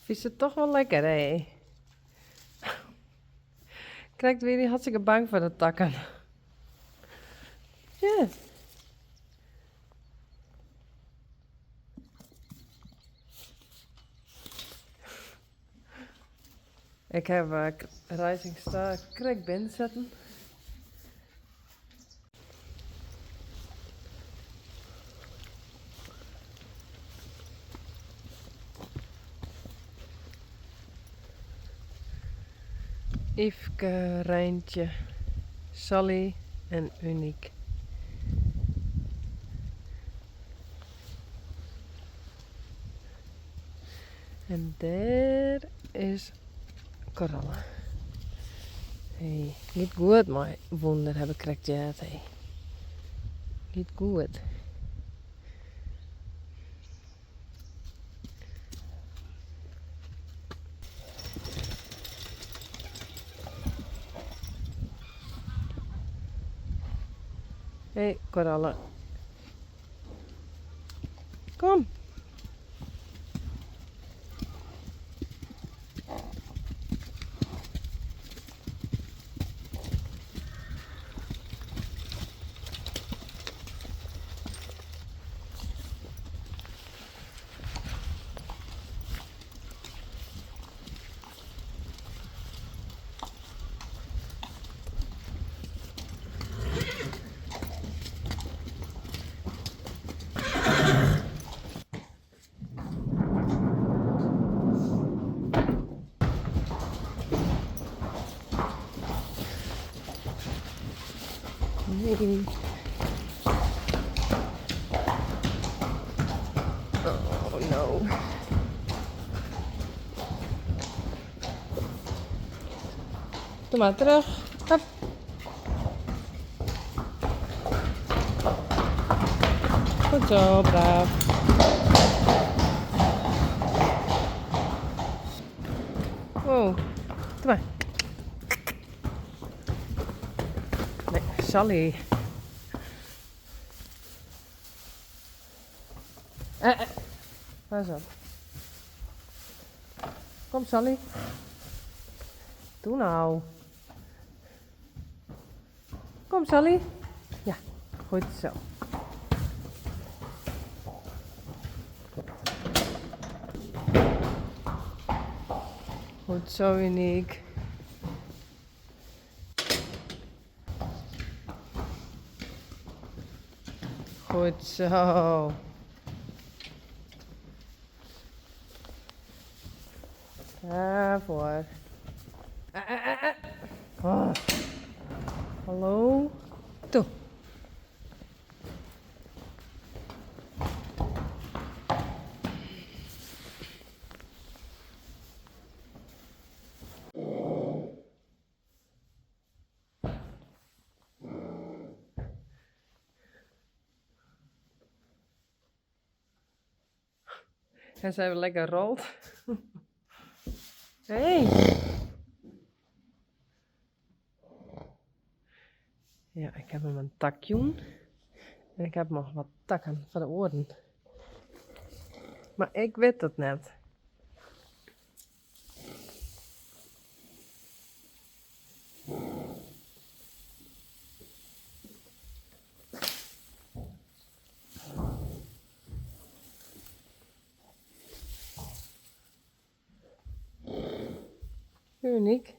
Fynst it toch wol lekker, hé? Krekt wie dy hartstikke bang foar de takken. Ja. Ik heb Rising Star krekt binnensetten. Yfke, Reintje, Sally en Uniek. En dêr is Koralle. Hey, giet goed mei Wûnder, haw ik krekt heard. Hey. Giet goed. Hey, Koralle. Kom. Nee. Oh no. Doe mar terug. Hup. Goed zo, braaf. Oh, doe maar. Nee, Sally. Pas op. Kom Sally. Doe nou. Kom Sally. Ja, goed zo. Goed zo, Uniek. Goed zo. Daarvoor. Oh. Hallo. Toe. En ze hebben lekker rold. Hey. Ja, ik heb hem in takje. En ik heb noch wat takken foar de oaren. Mar ik wit it net. Unyk.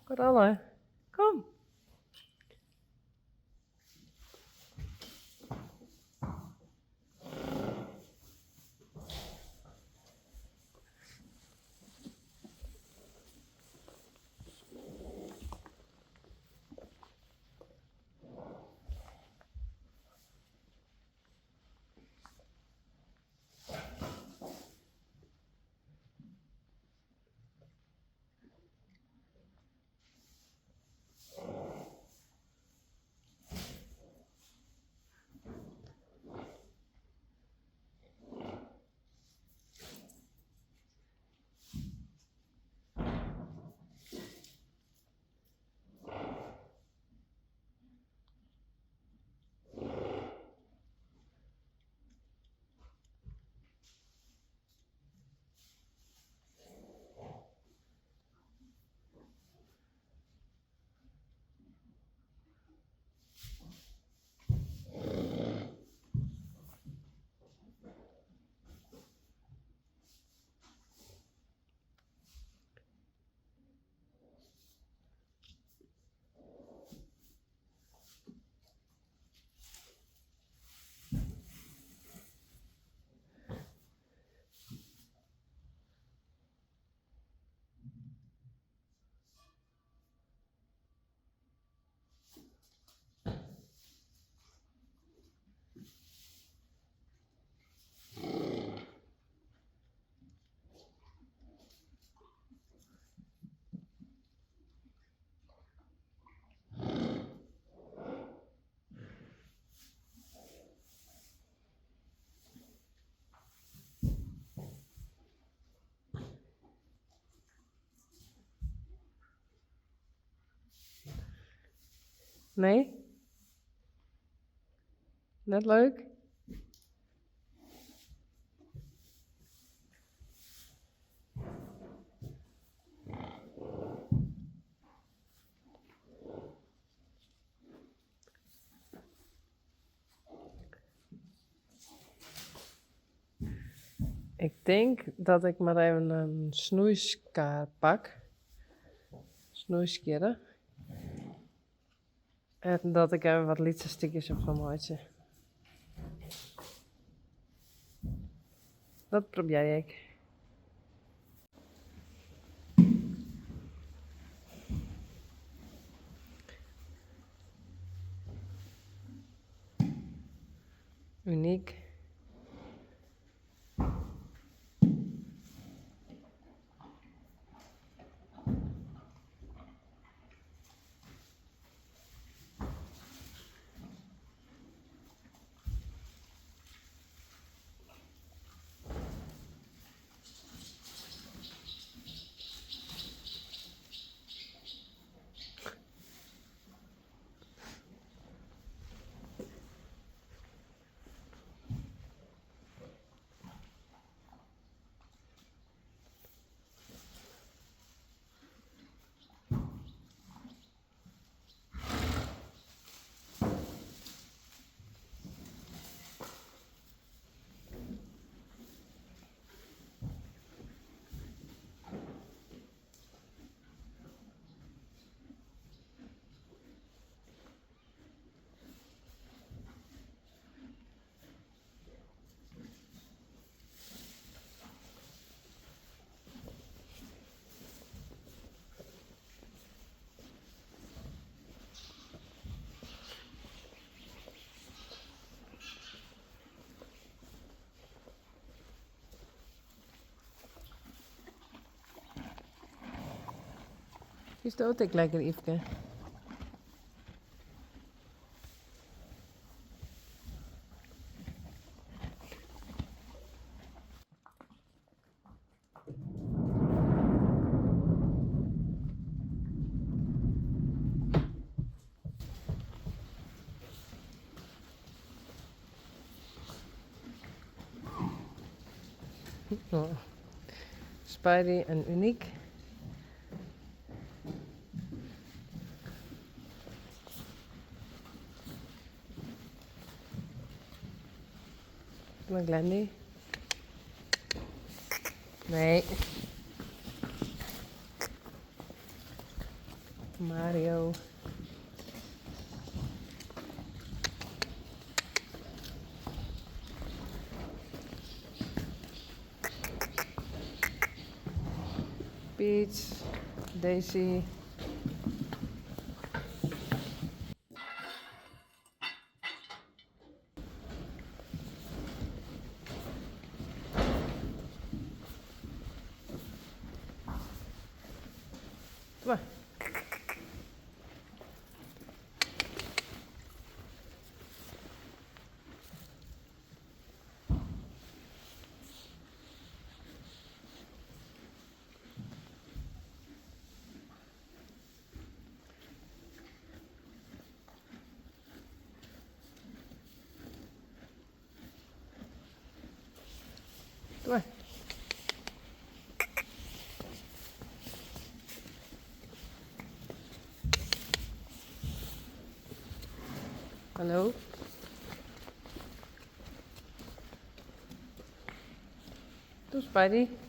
Koralle, kom. Nee? Net leuk? Ik tink dat ik mar even in snoeiskaar pak. Snoeiskjirre. En dat ik even wat lytse stikjes derfan meitsje. Dat probearje ik. Unyk. Fynst it ek lekker, Yfke? Spidey en Unyk. Kom mar Glendy. Nee. Mario. Peach, Daisy. Kom mar. Kom mar. Hallo. Doe Spidey.